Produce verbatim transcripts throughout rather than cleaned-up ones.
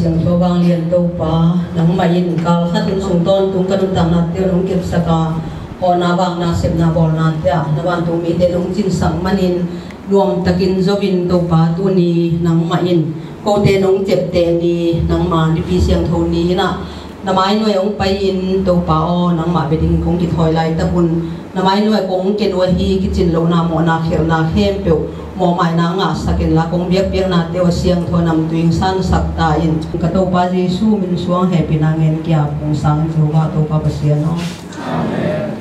Siangtho vanglian Topa, nangmah in kal khat hun sung tawntung ka nuntaknate uh nong kepsak a, hawhna, vakna, sepna bawlnate ah na vantung mite nong cinsak manin nuamtakin zo in Topa, tuni nangmah in kote nong ciapteh ni, nangma Nipi Siangtho ni-in ah na mai nuai hong pai-in Topa aw, nangmah bia dingin kong kithawi laitak un na mai nuai kong ken uh ahi, kicin lohna, mawhna, khelhna khempeuh mawhmaina ngahsak inla, kong biakpiaknate uh a siangtho namtui hong sansak ta in. Ka Topa Jesu min suang hehpihna ngen kiap kong sang Jehovah Topa Pasian aw. Amen.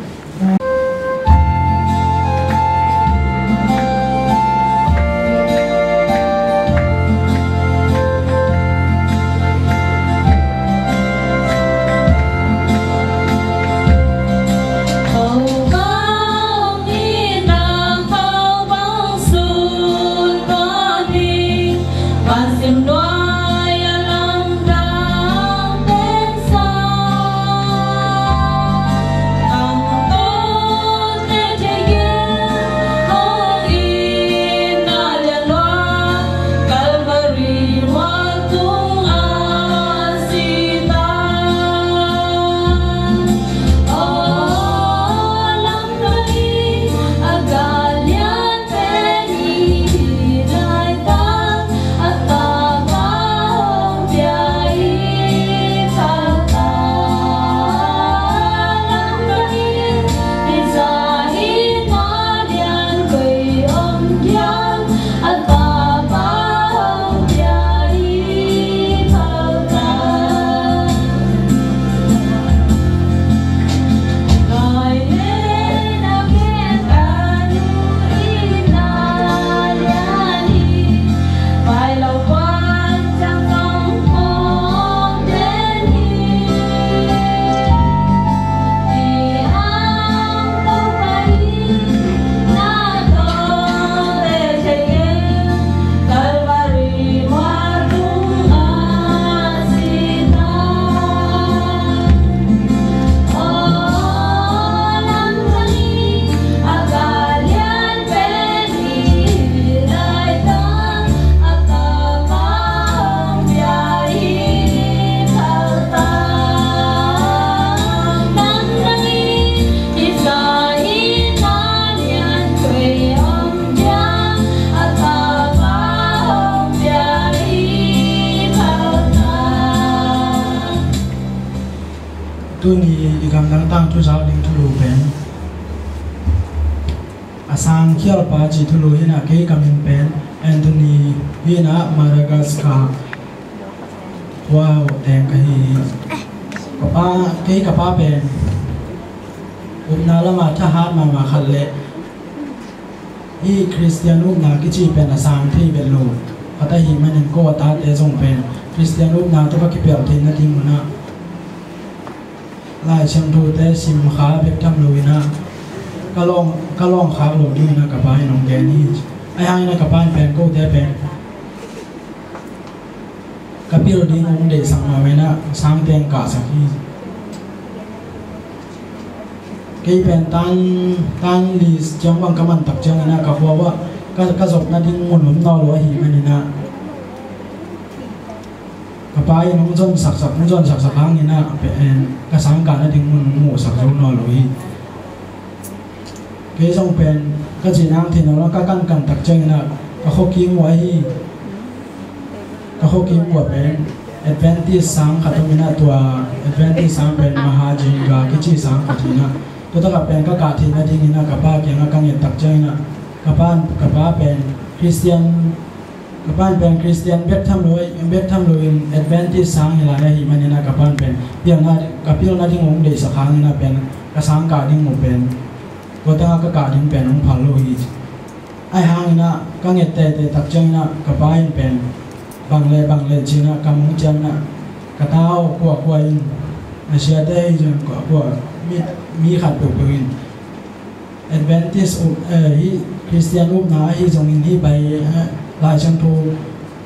Tuni i gamdang tangthu zak ding thulu pen a sang khialpa ci thulu hi-in ah, kei ka min pen Anthony hi-in ah, Madagascar. Wow, teng ka hi hi. Ka pa, kei ka pa pen upna lamah thahat mahmah khat le hih Khristian upna kici pen a sang thei bel lo khat ahih manin, ko a tate zong pen Khristian upna tawh ka kipelh theih nading un ah Lai Siangthote sim kha bek tham lo-in ah, ka lawng, ka lawng khak lo dingin ah ka pa in hong gen hi. Ahi hangin ah ka pa in pen kote pen ka pil ding hong deihsak mah manin ah sangte hong kahsak hi. Kei pen tan, tan li ciang bang ka man tak ciangin ah ka khua uah, ka, ka zop nading mun om nawn lo ahih manin ah, ka pa in hong zonsaksak, hong zonsaksak hangin ah pen ka sangkah nading mun hong muhsak zo nawn lo hi. Kei zong pen ka cih nang thei nawn lo, ka kankan tak ciangin ah ka khuakim uh ahi, ka khuakim uh ah pen Adventist sang khat om in ah, tua Adventist sang pen Mahajinga kici sang khat hi-in ah, tua takah pen ka kah theih nadingin ah ka pa kiangah ka nget tak ciangin ah ka pa, ka pa pen Khristian, ka pa in pen Khristian bek tham lo, bek tham lo-in Adventist sang hi lai ahih manin ah ka pa in pen pilna, ka pilna ding hong deihsak hangin ah pen ka sangkah ding uh pen, tua tengah ka kah ding pen hong phal lo hi. Ahi hangin ah ka nget teitei tak ciangin ah ka pa in pen bang le bang le ci-in ah kam hong ciam in ah, ka ta aw, kua kua in, a siate ahi zong kua kua, mi, mi khat peuhpeuh in Adventist up, eh, hih Khristian upna ahi zongin, hih Bai, eh, Lai Siangtho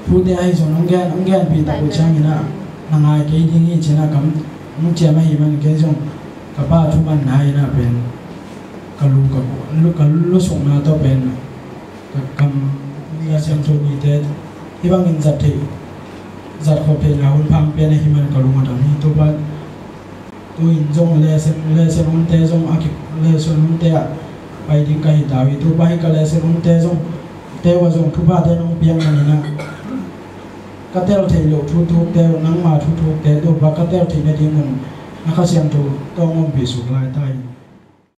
thute ahi zong hong gen, hong genpih tak uh ciangin ah na ngai kei ding hi ci-in ah kam hong ciam ahih manin kei zong ka pa thumanna in ah pen ka lu, ka lu, ka lusukna tawh pen ka kam, Lai Siangtho nite hih bangin zat theih zat khawh theihna hun pha hong pia na hi man ka lung a dam hi. Topa, tu-in zong lesson, lesson hunte zong a ki, lesson hunte ah pai ding ka hi ta uh hi. Topa, hih ka lesson hunte zong, te uh ah zong thuphate nong piak na hi na, ka tel theih loh thuthukte uh, nangma thuthukte, Topa, ka tel theih nadingun na Kha Siangtho tawh hong ompih suk lai ta in.